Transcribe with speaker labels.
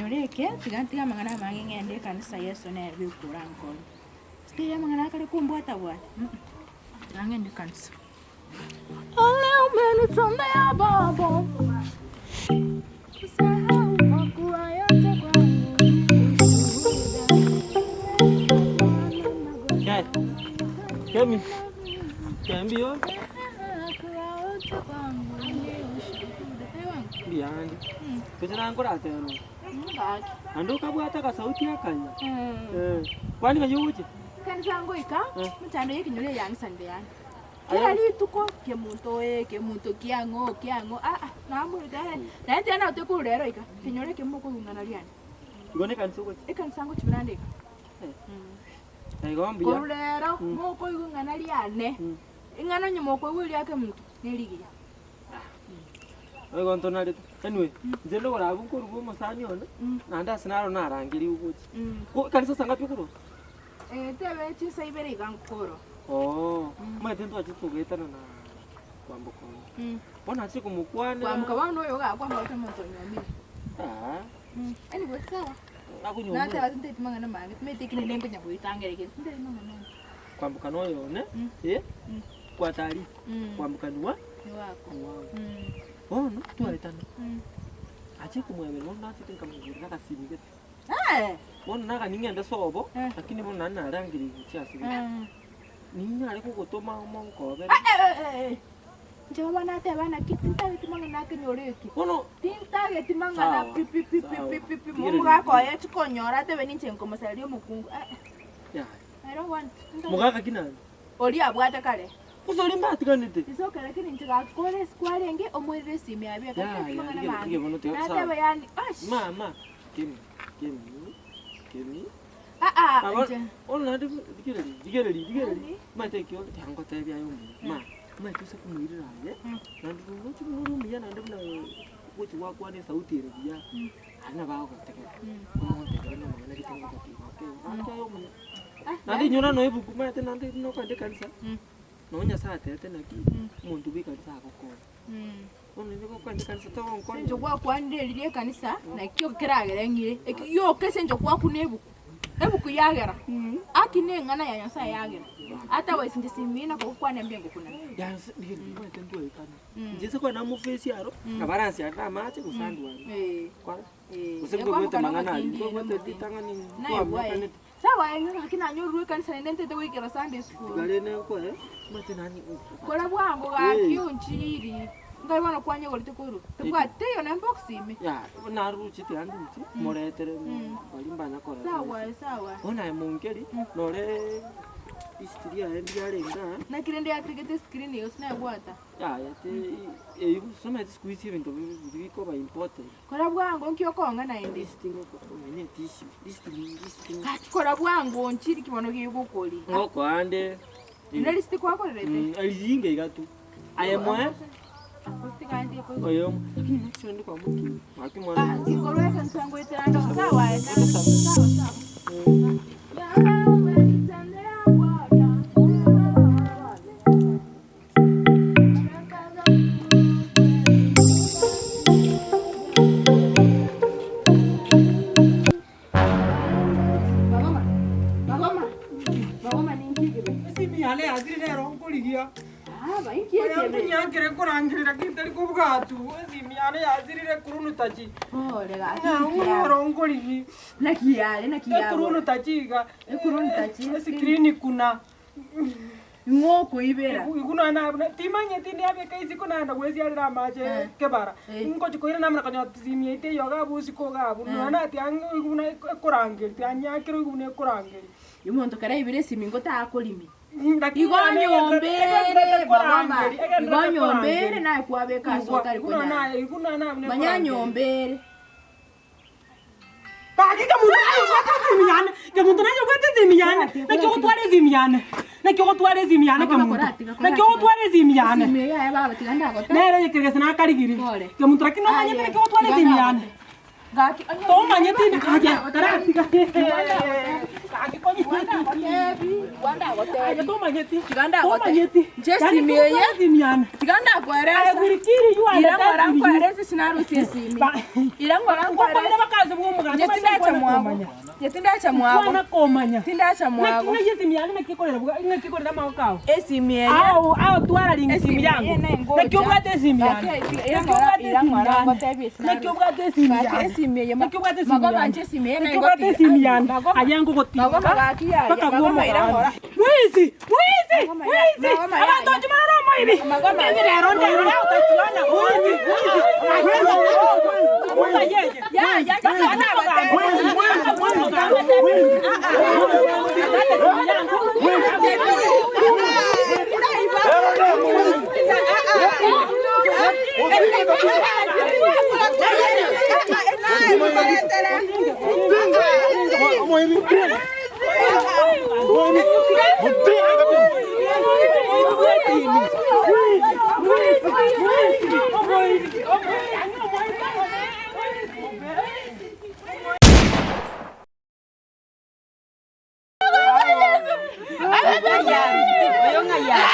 Speaker 1: Ekenyoro eke, tiga ntige amang'ana amange ng'ende ekanisa Yeso nere bweka orankonye. Teiyo amang'ana akare kombwata bwata mm, tiga ng'ende ekanisa.
Speaker 2: Kemi, kembi yo. Mbuya ande. Gose nankoratera oo. Naende okabwate agasauti akaya. Eh, kwani ng'ai ogochia?
Speaker 1: Ekanisa ngoika,
Speaker 2: Eh.
Speaker 1: emechando ya ekenyoro eye yangisanire yaani. Kera rituko, kemonto oye, kemonto kiang'o, kiang'o, aa namorete eh, naende tiga nagotebi korwa rero iga, kenyoro eke mokoigwang'ana riane.
Speaker 2: Igo na ekanisa ogochia?
Speaker 1: Ekanisa ngochia buna ande iga.
Speaker 2: Na igo mbuya.
Speaker 1: Korwa rero, mokoigwa ing'ana riane, ing'ana onye mokoigwa eria kemonto, nerigiya.
Speaker 2: Igo ntonarete. Anyway, inche ndogora abwo nkoruga omosani one, naende ase naro narangerigwe gochia. Ko ekanisa ase ngapi okorwa?
Speaker 1: Tebe chinsa ibere iga nkorwa.
Speaker 2: Oo, omanyete ntwachete togaetana na kwamboka oyo. Bono nachire komokwanera.
Speaker 1: Kwamboka bono oyo iga akwamboka omonto onyomire.
Speaker 2: Ah.
Speaker 1: Anyway, sawa.
Speaker 2: Akonyomire.
Speaker 1: Nateba tinteti mang'ana mange, timanyeti ekio naende nkonya goetangera egento, tinteti mang'ana mange.
Speaker 2: Kwamboka noyo one, eh, kwatari, kwamboka niwa,
Speaker 1: Niwako.
Speaker 2: niwango. Bono twaetana, achie komwebera bono nachete nkamogorera agasimi gete. Bono nagani ng'ende sobo, lakini bono naende narangereiri gochia ase gete. Ninyare kogotoma omonkobere.
Speaker 1: Inche bono nateba naki tintageti mang'ana akenyoro eke.
Speaker 2: Bono
Speaker 1: Tintageti mang'ana
Speaker 2: Sawa,
Speaker 1: pi pi pi pi
Speaker 2: sawa.
Speaker 1: pi pi pi
Speaker 2: Rigereria,
Speaker 1: omogaka oye achie konyora atebe ninche nkomosareria omokungu eh eh.
Speaker 2: Yaya.
Speaker 1: I don't want. Tintageti.
Speaker 2: Mogaka ki naende?
Speaker 1: Oria abwate kare.
Speaker 2: Gose oria mbatiganete?
Speaker 1: Isoke lakini inche gaki kore ase kwarenge omoirere esimi abia
Speaker 2: Yaya,
Speaker 1: tintageti mang'ana
Speaker 2: rigereria,
Speaker 1: mange.
Speaker 2: rigereria bono tiga
Speaker 1: Nateba
Speaker 2: sawa.
Speaker 1: yaani ash.
Speaker 2: Mama, kemi, kemi, kemi.
Speaker 1: Ah ah
Speaker 2: Aba-
Speaker 1: inche.
Speaker 2: Bono naende rigereria, rigereria, rigereria.
Speaker 1: Yaani?
Speaker 2: Omanyete ekio tiga ngotebie aye omuya. Ma, omanyete ase komoirera aye, naende roche buna ore omuya naende buna ogochi gwakwana esauti ere buya, aria nabo agogotegerera. Omontebia buna amang'ana gete ngogotebia ake, gaki aye omuya. Naende inyora nonya ebuku omanyete naende buna okogenda ekanisa, nonye Nyasaye atebete naki, omonto bwa ekanisa agokonya. Bono inche gokogenda ekanisa togonkonya.
Speaker 1: Ase gwakwanire riria ekanisa, nakio keragere ng'ire, eki gioka ase eng'encho gwakuna ebuku, ebuku yagera, aki na eng'ana ya Nyasaye yagera, otherwise inche simina kogokwana mbuya ngokuna.
Speaker 2: Yanse rigereria omanyete ntwaetana, inche ase kwani namoface aro, nabo aransiarere amache gose andwanie. Kwarora? Gose nkobwate mang'ana aria, nkobwate ritang'ani nkoamekanete.
Speaker 1: Sawa eng'e gaki nanyorurwe ekanisa naende ntete goikera Sunday school.
Speaker 2: Tiga rende nkoe, omanyete nani
Speaker 1: Kora bwango gaki onchiri. Nkai bono kwanyegorete korwa. Tobwati teiyo na box ime.
Speaker 2: Ya, naruche tiga nduche, moretere baria mbanya korora.
Speaker 1: Sawa sawa.
Speaker 2: Bono aye monkeri, nore history yaye mbuya arenge aa.
Speaker 1: Naki rende yatigete screen igo sinebwata.
Speaker 2: Yaya te eywo somanyete siku hizi ebinto bi bikoba important.
Speaker 1: Kora bwango nki okong'a naende.
Speaker 2: List ngoko omanye tissue, list list.
Speaker 1: Gaki kora bwango onchiri ki bono gegokori.
Speaker 2: Ngokoa ande.
Speaker 1: Buna list kwakorerete?
Speaker 2: Mm, riringa iga tu. Aye moe oyomo lakini next one kwa muki. Gaki mwana.
Speaker 1: Gaki korwa ekanisa ngoetera ande sawa aye sawa sawa. Bagoma, bagoma, bagoma ninki ekebe?
Speaker 3: Esimi yane yasire nero nkorigia.
Speaker 1: Aba, inki ekebe?
Speaker 3: Oyo nyankere korangerera ki ntari kobwatu. Esimi yane yasirire ekurunu tachi.
Speaker 1: Pole gaki.
Speaker 3: Ng'au nero nkorigi.
Speaker 1: Naki yare, naki yabora.
Speaker 3: Ekurunu tachi iga.
Speaker 1: Ekurunu tachi.
Speaker 3: Esikirini kuna.
Speaker 1: Ing'o okoibera?
Speaker 3: Igu nonya nabuna timanyeti ndiabeka isiko naenda gwesiarera amache
Speaker 1: Eh.
Speaker 3: kebara.
Speaker 1: Eh.
Speaker 3: Ngochi koirana namana konyora tisimi yaito eyio iga abwo isiko iga abwo. Nonya natia ang'e oigwe buna ekorangeria, tianyakera oigwe buna ekorangeria.
Speaker 1: Omonto kare aibire esimi ngotakorimi.
Speaker 3: Lakini
Speaker 1: Igo
Speaker 3: yane
Speaker 1: nyomba
Speaker 3: egendererete- egendererete
Speaker 1: ere bagoma.
Speaker 3: korangeria,
Speaker 1: Igo
Speaker 3: egendererete
Speaker 1: nyomba ere
Speaker 3: korangeria.
Speaker 1: naye kwabeka ase
Speaker 3: Igwa,
Speaker 1: otari
Speaker 3: igu nonya
Speaker 1: konyara.
Speaker 3: naye, igu nonya naye buna
Speaker 1: Manya
Speaker 3: ekorangeria.
Speaker 1: nyomba ere.
Speaker 3: Gaki kemonto naye obwate esimi yane, kemonto naye obwate esimi yane, naki ogotwara esimi yane, naki ogotwara esimi yane kemonto, naki ogotwara esimi yane.
Speaker 1: Esimi eye yaye baba tiga ndagote.
Speaker 3: Nere oyekegese nakarigiri,
Speaker 1: Pole.
Speaker 3: kemonto lakini nomanyete naki ogotwara esimi yane.
Speaker 1: Gaki onye
Speaker 3: Tomanyeti aye karatiga gaki konya. Aye tomanyeti.
Speaker 1: Tiga ndagote-
Speaker 3: Tomanyeti.
Speaker 1: Nche
Speaker 3: Yaani
Speaker 1: esimi eye.
Speaker 3: togotwara esimi yane.
Speaker 1: Tiga ndakoeresa.
Speaker 3: Aye will kill you and
Speaker 1: Ira ng'ora
Speaker 3: that will you.
Speaker 1: nkwerese sinarusia esimi.
Speaker 3: Ba-
Speaker 1: Ira ng'ora
Speaker 3: Ngokoire
Speaker 1: nkwerese.
Speaker 3: bakazi bw'omoganda,
Speaker 1: Nche tindacha
Speaker 3: kwana
Speaker 1: mwago.
Speaker 3: komanya.
Speaker 1: Nche tindacha mwago.
Speaker 3: Kwana komanya.
Speaker 1: Tindacha
Speaker 3: Naki
Speaker 1: mwago.
Speaker 3: ng'ai esimi yane naki ekorera bwa- ng'aki ekorera amagoko ao?
Speaker 1: Esimi eye.
Speaker 3: Ao ao twara ringi
Speaker 1: Esimi
Speaker 3: esimi yangu.
Speaker 1: eye nengocha.
Speaker 3: Naki obwate esimi yane.
Speaker 1: Gaki, ira
Speaker 3: Naki
Speaker 1: ng'ora-
Speaker 3: obwate
Speaker 1: ira
Speaker 3: esimi
Speaker 1: ng'ora
Speaker 3: yane.
Speaker 1: ngotebie esimi
Speaker 3: Naki obwate esimi
Speaker 1: Gaki,
Speaker 3: yane.
Speaker 1: esimi eye ma-
Speaker 3: Naki obwate esimi
Speaker 1: Magoma
Speaker 3: yane.
Speaker 1: nche esimi eye
Speaker 3: Naki obwate
Speaker 1: nengotiga.
Speaker 3: esimi yane.
Speaker 1: Magoma-
Speaker 3: Aye ngogotinga.
Speaker 1: Magoma gaki yaya.
Speaker 3: Mpaka
Speaker 1: Magoma ira
Speaker 3: bw'omoganda.
Speaker 1: ng'ora.
Speaker 3: Mwizi, mwizi,
Speaker 1: Magoma ya-
Speaker 3: mwizi.
Speaker 1: magoma ya-
Speaker 3: Abanto nchimara omoibi.
Speaker 1: Magoma ya-
Speaker 3: Nkenye rero ndero leo utachiona. Mwizi, mwizi. Kumba yeye.
Speaker 1: Ya, ya, ya, ya,